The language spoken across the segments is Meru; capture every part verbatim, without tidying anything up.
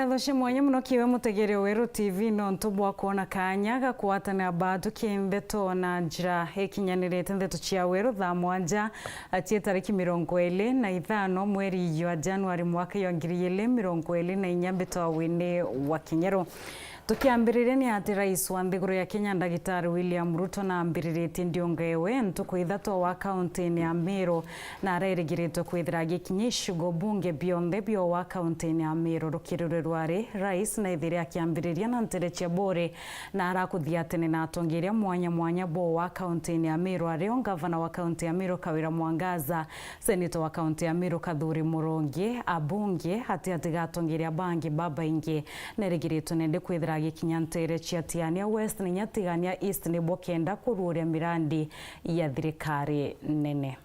Ngatho cia mwanya mono kiwe mutegeri wa Weru T V nontu bwa kwona kanya ga kugwatanira baa tukiendeto na njira ikinyanirite. Ndeto cia Weru thaa mwanja cia tariki mirongo iri na ithano mweri jwa Januari mwaka jwa ngiri igiri mirongo iri na inya, mbitwa Winnie wa Kinyeru. Tukiambiriria ni ati Rais wa nthiguru ya Kenya Ndagitari William Ruto naambiriritie ndiunga ewe ntuku ithatu wa kaunti-ini ya Meru, na arerigiritwe kwithira agikinyia icigo bunge bionthe biowa kaunti-ini ya Meru. Rukiri rwe rwari, Rais naithire akiambiriria na ntere cia Buri, na arakuthia tene na atongeria mwanya mwanya bowa kaunti-ini ya Meru, ario ngavana wa kaunti ya Meru Kawira Mwangaza, seneta wa kaunti ya Meru Kathuri Murungi, abunge, ati atiga atongeria bangi babaingi. Nerigiritwe nende kwithira agikinya ntere cia Tigania West, na inya Tigania East, nibo kenda kuruuria mirandi ya thirikari nene.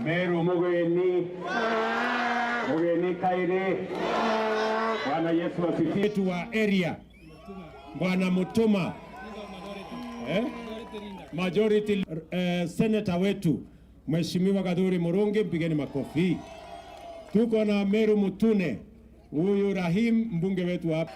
Meru mugeni, mugeni kairi. Bwana Yesu asifiwe. Wetu wa area, Bwana Mutuma, eh? Majority, eh, senator wetu, Mheshimiwa Gathuri Murungi, mpigeni makofi. Tuko na Meru Mutune, huyu Rahim, mbunge wetu hapa.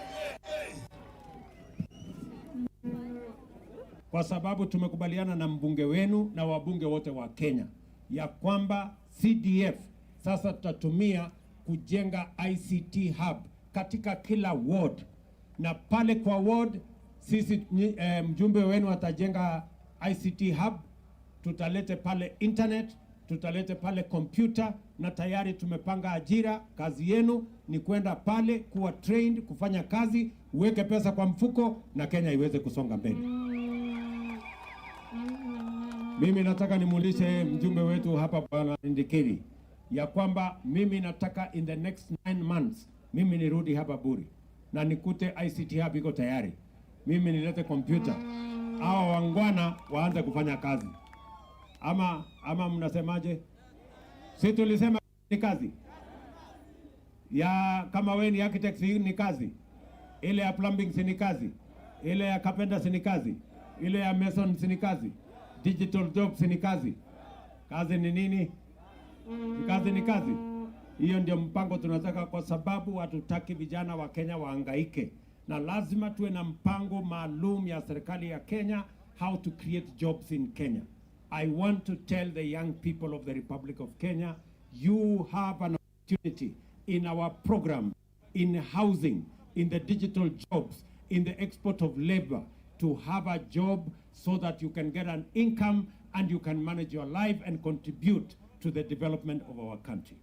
Kwa sababu tumekubaliana na mbunge wenu na wabunge wote wa Kenya ya kwamba C D F sasa tutatumia kujenga I C T hub katika kila ward, na pale kwa ward sisi, nyi-, eh, mjumbe wenu atajenga I C T hub, tutalete pale internet, tutalete pale kompyuta, na tayari tumepanga ajira. Kazi yenu ni kwenda pale kuwa trained, kufanya kazi, uweke pesa kwa mfuko na Kenya iweze kusonga mbele. Mimi nataka nimuulize mjumbe wetu hapa, Bwana Ndikiri, ya kwamba mimi nataka in the next nine months mimi nirudi hapa Buri na nikute I C T hub iko tayari, mimi nilete kompyuta, hawa wangwana waanze kufanya kazi. Ama, ama mnasemaje? Si tulisema ni kazi ya, kama wewe ni architect, si ni kazi? Ile ya plumbing, si ni kazi? Ile ya carpenter, si ni kazi? Ile ya mason, si ni kazi? Digital job, si ni kazi? Kazi ni nini? Kazi ni kazi. Hiyo ndio mpango tunataka, kwa sababu hatutaki vijana wa Kenya wahangaike, na lazima tuwe na mpango maalum ya serikali ya Kenya, how to create jobs in Kenya. I want to tell the young people of the Republic of Kenya, you have an opportunity in our program, in housing, in the digital jobs, in the export of labor, to have a job so that you can get an income and you can manage your life and contribute to the development of our country.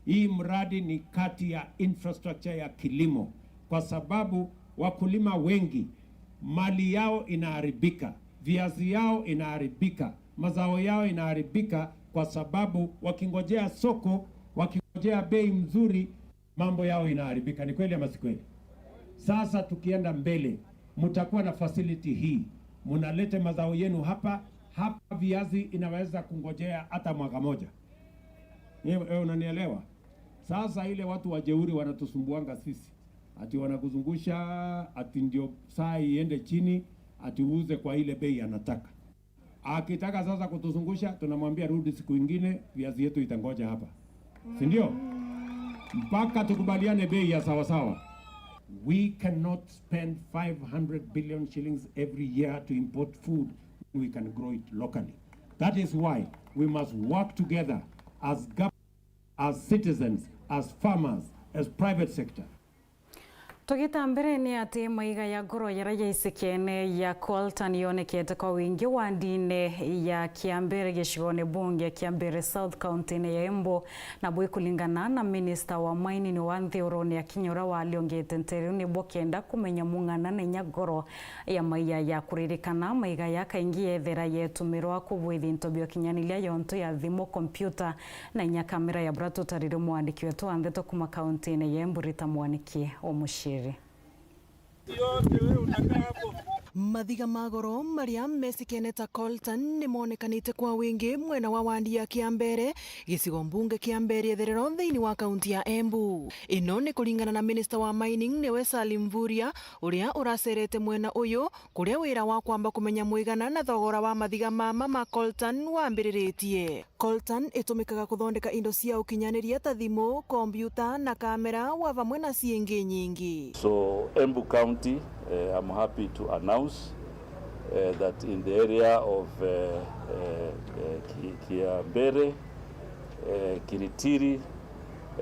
Hii mradi ni kati ya infrastructure ya kilimo, kwa sababu wakulima wengi mali yao inaharibika, viazi yao inaharibika, mazao yao inaharibika, kwa sababu wakingojea soko, wakingojea bei mzuri, mambo yao inaharibika. Ni kweli ama si kweli? Sasa tukienda mbele, mtakuwa na facility hii, mnalete mazao yenu hapa hapa. Viazi inaweza kungojea hata mwaka moja. Wewe, wewe unanielewa? Sasa ile watu wajeuri wanatusumbuanga sisi, ati wanakuzungusha, ati ndio saa iende chini, ati uuze kwa ile bei anataka. Akitaka sasa kutuzungusha, tunamwambia, "Rudi siku ingine, viazi yetu itangoja hapa." Si ndio? Mpaka tukubaliane bei ya sawasawa. We cannot spend five hundred billion shillings every year to import food when we can grow it locally. That is why we must work together as gov-, as citizens, as farmers, as private sector. Tugita mbere, ni ati maiga ya ngoro jaria jaicikene ya coltan yonekete kwa wingi wandine ya Kiambere gicigone bunge kia Mbeere South, kaunti-ini ya Embu, na bwi kuringana na minista wa mining wa nthi uruni ya Kenya uria wariongete nteru, nibo kenda kumenya mung'ana na inya ngoro ya maiga ya kuririkana. Maiga ya kaingi yethera yetumirwa kubwithia into bia ukinyaniria yontu ya thimu, kompyuta, na inya kamera ya bura tutarire mwandiki wetu wa ndeto kuma kaunti-ini ya Embu, Rita Mwaniki Omuciri. Yote wewe unakaa hapo. Mathiga ma goro maria mecikene ta coltan ni monekanite kwa wingi mwena wa wandi ya Kiambere, gicigo mbunge kia Mbeere Itherero thiini wa kaunti ya Embu. Ino ni kuringana na minista wa mining niwe Salim Mvurya, uria uracerete mwena uyu, kuria wira wa kwamba kumenya mwigana na thogora wa mathiga mama ma coltan wambiriritie. Coltan itumikaga kuthondeka indo cia ukinyaniria ta thimu, kombiuta na kamera, wa vamwe na ciingi nyingi. So, Embu County, eh, I'm happy to announce, eh, that in the area of, eh, eh, eh, Ki-, Kiambere, eh, Kiritiri,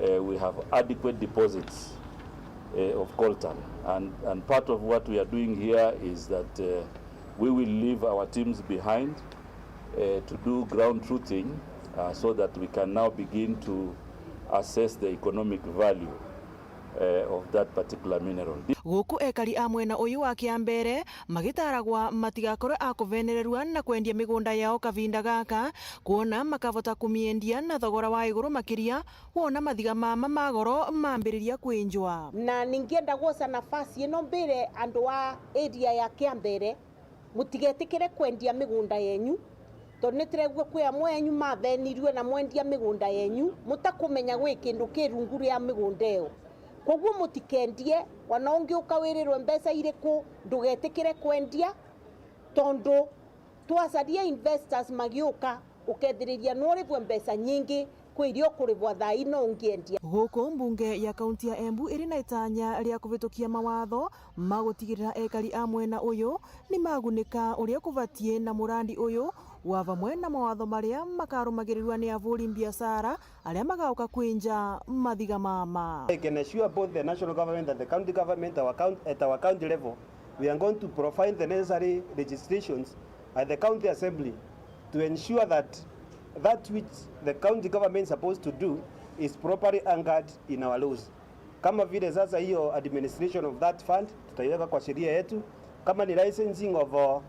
eh, we have adequate deposits, eh, of coltan. And, and part of what we are doing here is that, eh, we will leave our teams behind, eh, to do ground truthing, uh, so that we can now begin to assess the economic value, eh, of that particular mineral. Guku ekari a mwena uyu wa Kiambere magitaragwa matigakorwe a kuvenererua na kwendia migunda yao kavinda gaka, kwona makavota kumiendia na thogora wa iguru makiria, wona mathiga mama ma goro mambiriria kwinjwa. Na ningienda gwosa nafasi ino mbire andu a area ya Kiambere, mutigetikire kwendia migunda yenyu, tondu nitiregua kwi amwe enyu mathenirue na mwendia migunda yenyu mutakumenya gwi kindu ki rungu ria migunda iyo. Koguo mutikendie, wana ungi ukawirirwe mbeca iriku, ndugetikire kwendia, tondu twacaria investors magiuka, ukethiriria nurivwe mbeca nyingi kwi iria ukurivwa thaa ino ungiendia. Guku mbunge ya kaunti ya Embu iri na itanya ria kuvitukia mawatho ma gutigirira ekari a mwena uyu ni magunika uria kubatie na murandi uyu, wa vamwe na mawatho maria makarumagirirua ni avuri mbiacara aria magauka kwinja mathiga mama. I can assure both the national government and the county government, our count-, at our county level, we are going to provide the necessary legislations at the county assembly to ensure that that which the county government is supposed to do is properly anchored in our laws. Kama vile sasa hiyo administration of that fund tutaiweka kwa sheria yetu, kama ni licensing of, uh,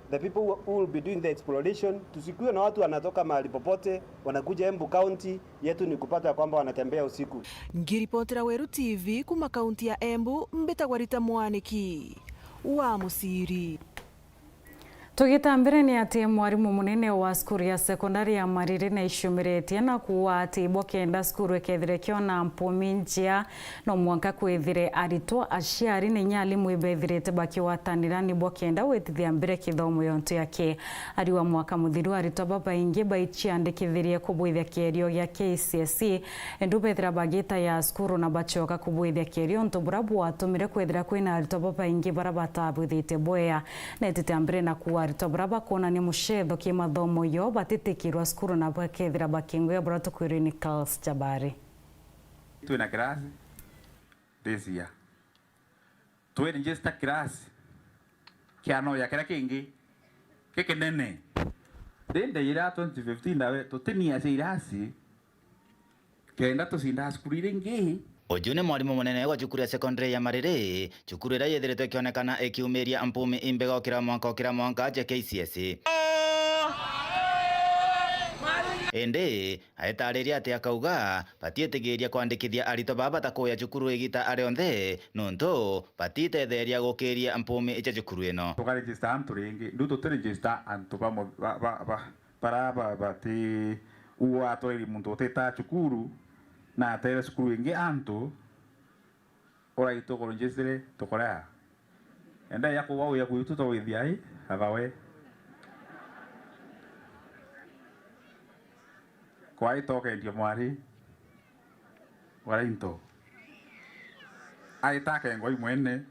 the people who, who will be doing the exploration, tusikuwe na watu wanatoka mahali popote wanakuja Embu County, yetu ni kupata kwamba wanatembea usiku. Ngiripotera Weru T V kuma kaunti ya Embu, mbitagwa Rita Mwaniki wa Musiri. Tugita mbere ni ati mwarimu munene wa cukuru ya sekondari ya Mariri naicumiritie na kuuga ati bo kenda cukuru ikethire kiona mpumi njia, no mwanka kwithire aritwa, aciari na inya arimu ibethirite bakigwatanira nibo kenda gwitithia mbere kithomo yontu yake. Ari wa mwaka muthiru, aritwa babaingi baiciandikithirie kubwithia kierio gia K C S E, indi bethira bagita ya cukuru na bacoka kubwithia kierio untu bura bwatumire kwithira kwina aritwa babaingi bara batabwithitie bwea. Netite mbere na kuuga aritwa bara bakwonania mucetho kimathomo yo batitikirwa cukuru na bakethira bakingwia bura tukwirwe ni Charles Jabari. Twina kirasi this year. Twi register class kianoya kiria kingi gikinene. Ri ndaira twenty fifteen nawe tutinia cia irasi kenda tucindaa cukuru iria ingi. Uju ni mwarimu munene wa cukuru ya secondary ya Mariri, cukuru iria yithiritwe ikionekana ikiumiria mpumi imbega o kira mwanka o kira mwanka cia K C S E. Indi aitariria ati akauga, batiitigiria kwandikithia aritwa baa batakuya cukuru igita arionthe, nontu batitetheria gukiria mpumi cia cukuru ino. Tukaregister antu ringi, riu tutiregister antu ba mu-, ba, ba, ba, bara ba, bati uu atwariri muntu utitaa cukuru na atere cukuru ingi antu. Urai tukurujicire tukurea. Enda ya kuwa uya kwitu tawithia i, athawe. Kwai tokendia mwari. Wara into. Aita akengwa imwene.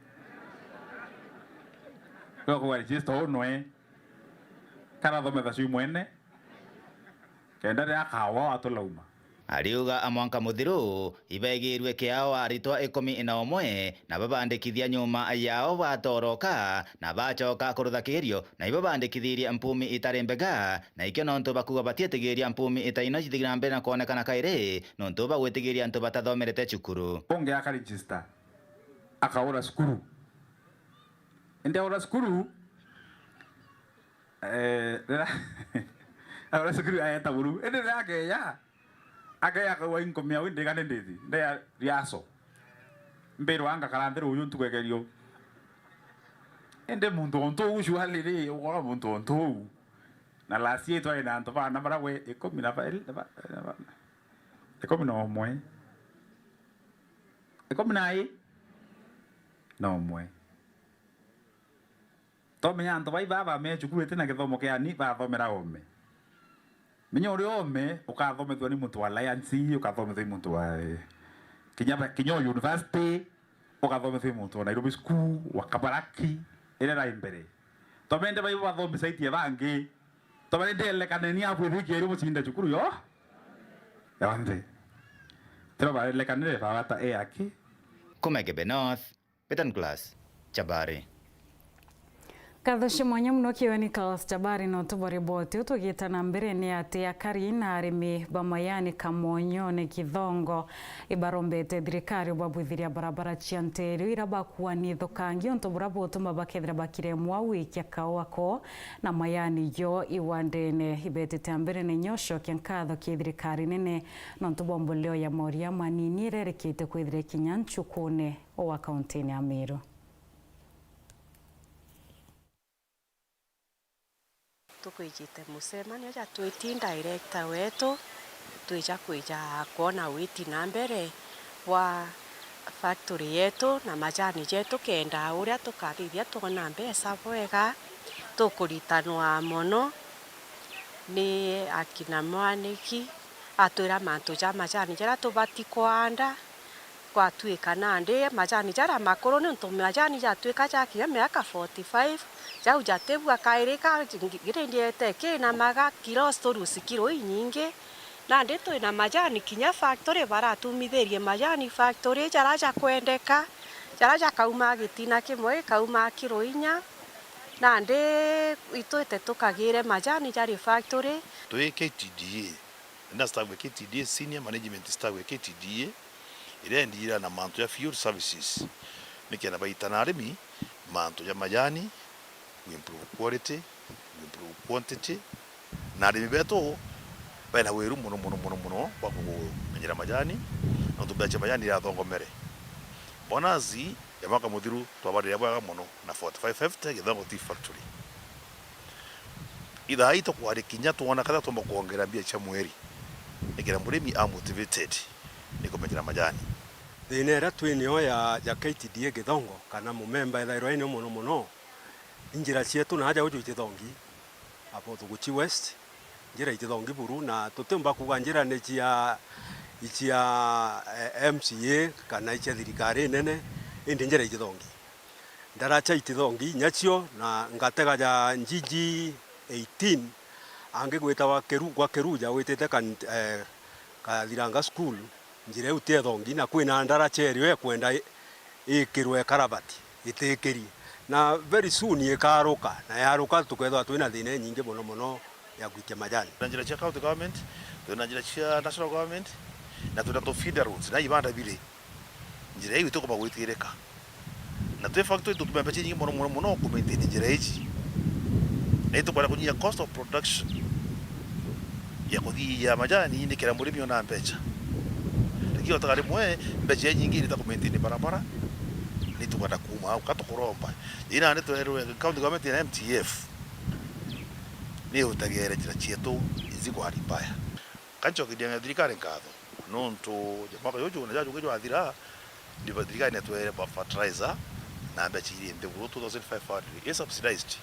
Kwa kuwa register unwe. Kana thome thacio imwene. Kenda riria akawa atulauma. Ariuga a mwanka muthiru, ibaigirue kiao aritwa ikumi na umwe, na babandikithia nyuma yao batoroka, na bacoka kurutha kigerio, na ibabandikithirie mpumi itari mbega, na ikio nontu bakuga batietigiria mpumi ita ino cithigira mbere na kwonekana kairi, nontu bagwitigiria antu batathomerete cukuru. Ungi aka register, akaura cukuru. Indi aura cukuru, eh, rira, aura cukuru aeta buru. Indi rira akeya, akeya akauga, "Inkomia wi ndigane ndithi, ndeya riaso. Mbirwa ngakara nthi ruuju ntuku ekerio." Indi muntu untu uu, surely ri, ugora muntu untu uu. Na last year twari na antu bana bara gwe ikumi na ba-, ba-, ba-, ikumi na umwe. Ikumi na i-, na umwe. Tomenya antu bai baba me cukuru iti na githomo kia ni bathomera ome. Menya uri ome, ukathomethua ni muntu wa Alliance, ukathomethua ni muntu wa, eh, kinya ba-, kinya o university, ukathomethua ni muntu wa Nairobi School, wa Kabaraki, iria rai mbere. Tomende bai bathomithaitie bangi. Tomende elekaneni abwithikiri mucinde cukuru yo. Yonthe. Tiro barelekanire babata e aki. Kuma Igembe North, Betan Class, Chabari. Nkatho cia mwanya mono kiwe Nicholas Chabari nontu bwa riboti. Utugite na mbere ni ati akari na arimi ba majani Kamonyone Githongo ibarombete thirikari ubabwithiria barabara cia nteru ira bakuani ithukangi untu bura butuma bakethira bakiremwa gwikia kaua ko na majani jo iwandene. Ibetete a mbere ni nyocokia nkatho ki thirikari nene nontu bwa mbulio ya moria manini ira irikite kwithira kinya ncukune wa kauntini ya Meru. Tukwijite mucemanio jatwiti director wetu, twija kwija kwona witi na mbere bwa factory yetu na majani jetu, kenda uria tukathithia twona mbeca bwega. Tukuritanwa mono ni akina mwaniki atwira mantu ja majani jaria tubati kwanda. Gwatuika nandi majani jaria makuru, niuntu majani jatuika jakinya miaka forty-five, jau jatibua kairi ka grade ete kinamaga, kilos turusi kiro inyingi. Nandi twina majani kinya factory, baratumithirie majani factory, jaria jakwendeka, jaria jakaumaa gitina kimwe gikaumaa kiro inya. Nandi itwite tukagire majani jari factory. Twi K T D A, na staff ya K T D A, senior management staff ya K T D A, iria endiira na mantu ja field services, nikenda baita na arimi mantu ja majani, ku improve quality, ku improve quantity, na arimi betu bena wiru mono, mono, mono, mono bwa kumenyera majani, nontu mbeca cia majani irathongomere. Bonus ya mwaka muthiru twabarire bwega mono na forty-five fifty Githongo Tea Factory. Ithaa ii tukwari kinya twona kethira twomba kwongera mbia cia mweri, nikenda murimi a motivated ni kumenyera majani. Thina iria twi nio ya, ya K T D A Githongo, kana mumemba ethairwa inio mono mono, i njira cietu na aja uju i Githongi, Abothuguchi West, njira i Githongi buru, na tutiumba kuuga njira ni cia, i cia, eh, M C A kana i cia thirikari inene, indi njira i Githongi. Ndaraca i Githongi inya cio, na ngatega ja njiji eighteen, angi gwitawa Kiru-, gwa Kiruja witite kan-, eh, Kathiranga School, njira iu ti Githongi, na kwina ndaraca irio ikwenda i-, ikirwe karabati, itikiri. Na very soon ikaruka, na yaruka tukethirwa twina thina inyingi mono mono ya gwikia majani. Twina njira cia county government, twina njira cia national government, na twina tu feeder roads, na ibanda biri. Njira iu itikumba gwitirika. Na twi factory tutumia mbeca inyingi mono, mono, mono ku maintain njira iji. Na itukwenda kunyia cost of production ya kuthithia majani, nikenda murimi ona mbeca. Lakini otaga rimwe mbeca inyingi irita ku maintain barabara, nitukwenda kuuma au, ka tukuromba. Ina ni twerwe county government na M T F ni utegere njira cietu izi kwari mbaya. Ka ncokeria thirikari nkatho, nontu ja mwaka juju na jajungi jwathira, ndiba-, thirikari netwere ba-, fertilizer na mbeca iri nthiguru two thousand five hundred, i subsidized.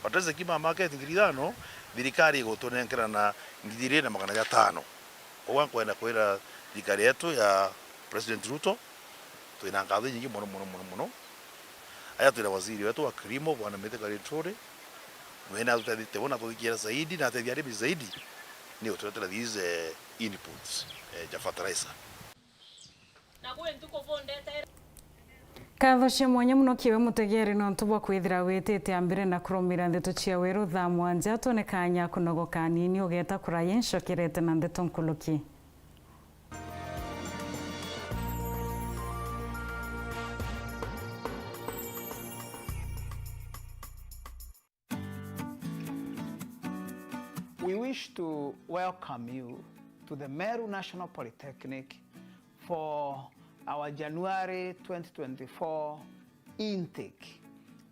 Fertilizer ikiuma market ngiri ithano, thirikari igutunenkera na ngiri ijiri na magana jatano. Koguo nkwenda kwira thirikari yetu ya President Ruto, twina nkatho inyingi mono, mono, mono, mono. Aja twina waziri wetu wa kilimo, Bwana Mithika Linturi, mwene atutethite bona atuthikiira zaidi na atethia arimi zaidi, ni uturetera these, eh, inputs, eh, ja fertilizer. Nkatho cia mwanya mono kiwe mutegeri nontu bwa kwithira witite a mbere na kurumira ndeto cia weru thaa mwanja, twone kanya kunogoka anini ugeta kuraya incokerete na ndeto nkuluki. We wish to welcome you to the Meru National Polytechnic for our January twenty twenty-four intake.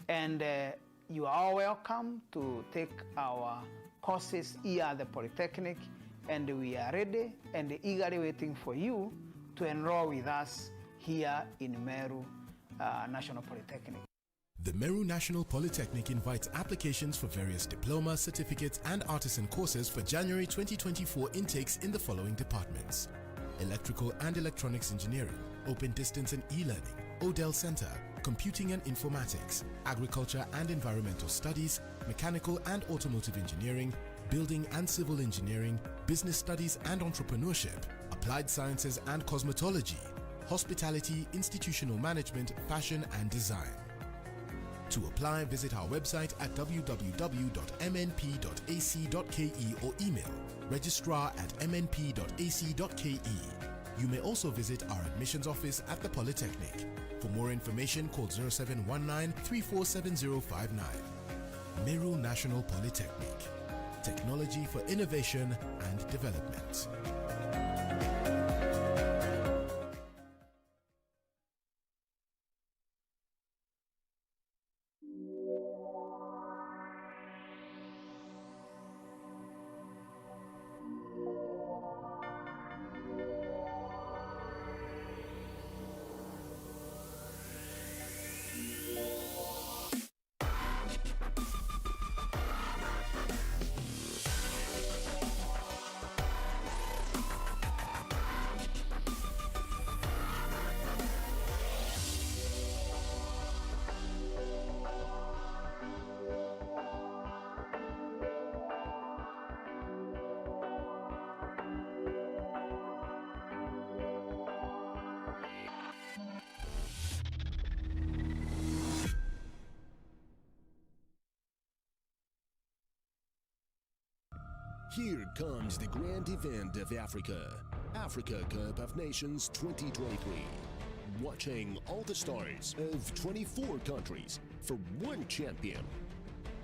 And, uh, you are all welcome to take our courses here at the Polytechnic, and we are ready and eagerly waiting for you to enroll with us here in Meru, uh, National Polytechnic. The Meru National Polytechnic invites applications for various diploma, certificates, and artisan courses for January twenty twenty-four intakes in the following departments: Electrical and Electronics Engineering, Open Distance and E-Learning, Odell Center, Computing and Informatics, Agriculture and Environmental Studies, Mechanical and Automotive Engineering, Building and Civil Engineering, Business Studies and Entrepreneurship, Applied Sciences and Cosmetology, Hospitality, Institutional Management, Fashion and Design. To apply, visit our website at w w w dot m n p dot a c dot k e or email registrar at m n p dot a c dot k e. You may also visit our admissions office at the Polytechnic. For more information, call zero seven one nine, three four seven zero five nine. Meru National Polytechnic. Technology for innovation and development. Here comes the grand event of Africa, Africa Cup of Nations twenty twenty-three. Watching all the stars of twenty-four countries for one champion.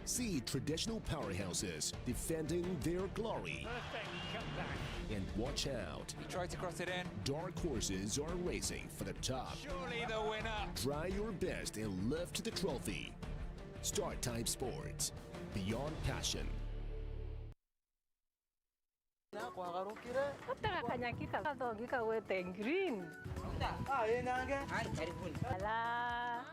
See traditional powerhouses defending their glory. Perfect comeback. And watch out. He tried to cross it in. Dark horses are racing for the top. Surely the winner. Try your best and lift the trophy. Star Type Sports. Beyond passion. Nakwagarukire. Gutega kanyaki kathongi kagwete green. Ah, ĩ nange. Ala.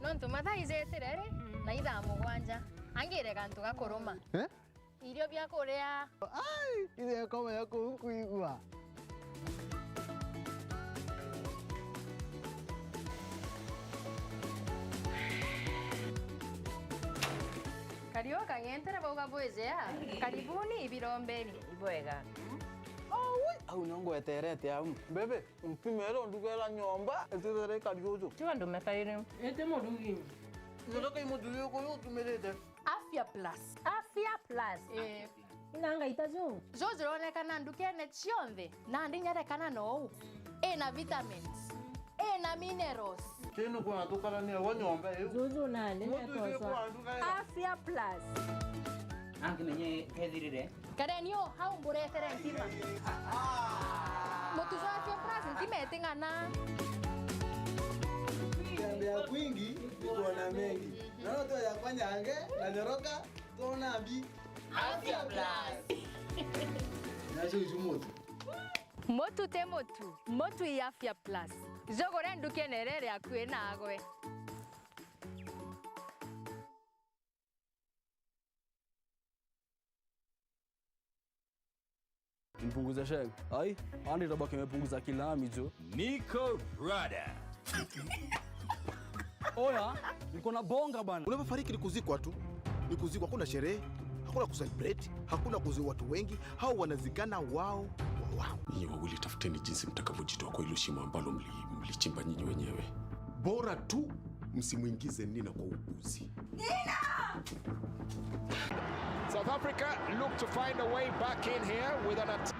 Nontu mathaa ijetire ri, na ithaa mugwanja. Angire gantu gakuruma. Eh? Irio bia kuria. Ai, irio ekoma ya kuu nkwigua. Kariu kang'entere bauga bwijea. Karibuni ibirombeni. Ibwega. Aui, au nio ngweterete au. Bebe, mpimere undugera nyomba, itithire ikari uju. Tiga ndumekarire. Iti murugi. Nyondo kai muthuri uyu utumirite. Afya Plus. Afya Plus. Eh. Ina ngaita ju. Ju jironekana ndukene cionthe, na ndinyarekana nou. Ina vitamins, ina minerals. Tinu kwa tukarania wa nyomba iu. Juju nani. Mutu netoswa. Afya Plus. Angimenye kethirire. Kareni u, hau mburetere ntima. Mutu jwa Afya Plus, ntima iting'ana. Tembea kwingi, ni kuona mengi. Naona tu yakwa nyange, na nyoroka, tuona mbi. Afya Plus. Nacio icu mutu. Mutu ti mutu, mutu i Afya Plus. Jugure ndukene iria iri akui naagwe. Nipunguze sheng. Ai, andi tabaki imepunguza kila mijo. Niko rada. Oya, niko na bonga bana. Unapofariki ni kuzikwa tu. Ni kuzikwa, hakuna sherehe, hakuna kucelebrate, hakuna kuzika watu wengi. Hao wanazikana wao kwa wao. Nyinyi wawili tafuteni jinsi mtakavyojitoa kwa hilo shimo ambalo mli-, mlichimba nyinyi wenyewe. Bora tu msimuingize Nina kwa upuzi. Nina! South Africa look to find a way back in here with an at-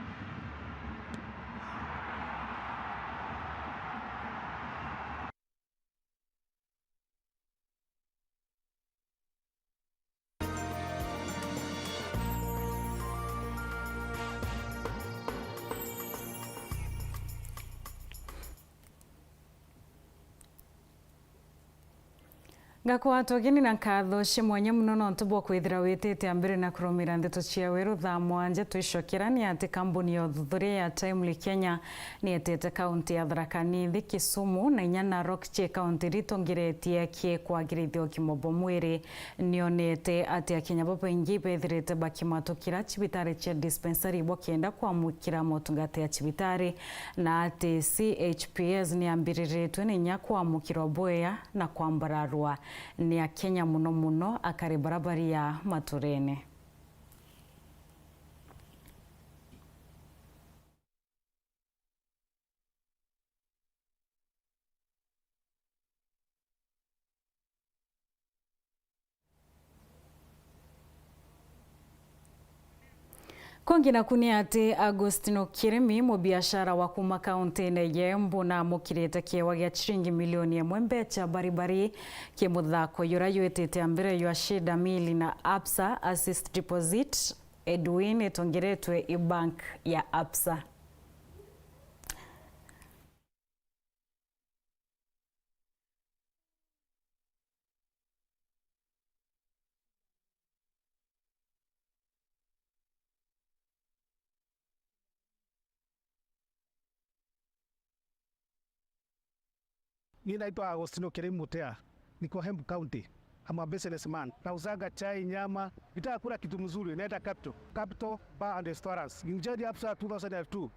Ngakwatwa ugeni na nkatho cia mwanya mono nontu bwa kwithira witite a mbere na kurumira ndeto cia weru thaa mwanja. Twicokera ni ati kambuni ya uthuthuria ya Timely Kenya nietete kaunti ya Tharaka Nithi, Kisumu na inya Narok ci kaunti iria itongeretie ki kwagirithia ugima bwa mwiri. Nionete ati Akenya babaingi bethirite bakimatukira cibitari cia dispensary bwakienda kwamukira motungata ya cibitari, na ati C H Ps niambiriritwe ni inya kwamukirwa bwea na kwambararwa ni Akenya, mono mono akari bara bari a maturene. Kungi naku ni ati Agostino Kirimi, mubiashara wa kuma kauntine ya Embu, na amukirite kiewa gia ciringi milioni imwe mbecha baribari ki muthako jura jwitite a mbere jwa Shida Mili na Absa Assist Deposit. Edwin itongeretwe i bank ya Absa. Mimi naitwa Agostino Kirimi Mutea, niko Embu County. I'm a businessman. Nauzaga chai, nyama, ukitaka kula kitu mzuri, naenda Capital. Capital Bar and Restaurants. Nilijoin Absa two thousand and two.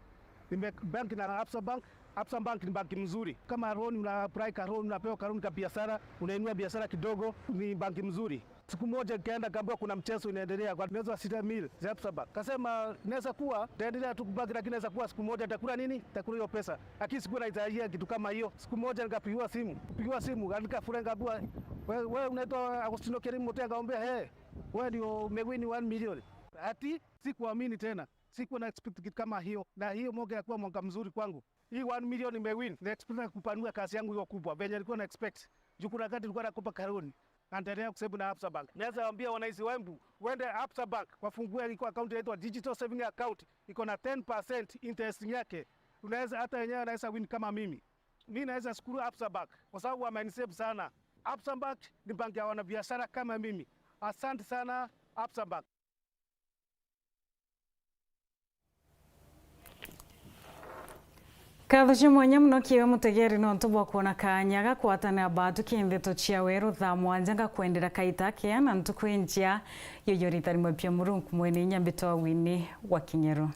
Nime bank na Absa Bank. Absa Bank ni banki mzuri. Kama loan, una apply ka loan, unapewa ka loan ka biashara, unainua biashara kidogo, ni banki mzuri. Siku moja nikaenda, kaambiwa kuna mchezo inaendelea kwa meza sita mil za Absa Bank. Kasema, "Inaweza kuwa, nitaendelea tu kubaki, lakini inaweza kuwa siku moja nitakula nini? Nitakula hiyo pesa." Lakini sikuwa nahitajia kitu kama hiyo. Siku moja nikapigiwa simu. Kupigiwa simu, nikafurahi, nikaambiwa, "Wewe, wewe unaitwa Agostino Kirimi Mutea?" Nikamwambia, "Eh, wewe ndio umewin one million." Ati sikuamini tena. Sikuwa na expect kitu kama hiyo, na hiyo mwaka ya kuwa mwaka mzuri kwangu. Hii one million nimewin, na expect kupanua kazi yangu hiyo kubwa, venye nilikuwa na expect. Juu kuna wakati nilikuwa nakopa ka loan, naendelea kusave na Absa Bank. Naweza ambia wananchi wa Embu, uende Absa Bank, wafungue iko account inaitwa Digital Saving Account, iko na ten percent interest yake. Unaweza hata wenyewe anaweza win kama mimi. Mimi naweza shukuru Absa Bank, kwa sababu wamenisave sana. Absa Bank ni bank ya wanabiashara kama mimi. Asante sana, Absa Bank. Nkatho cia mwanya mono kiewe mutegeri nontu bwa kwona kaanya ga kwatana baatu ki ndeto cia weru thaa mwanja. Ngakwendera kaita kea na ntuku injia. Yoyo ritari mwe pia Murungu mwene inya mbitwa Winnie wa Kinyeru.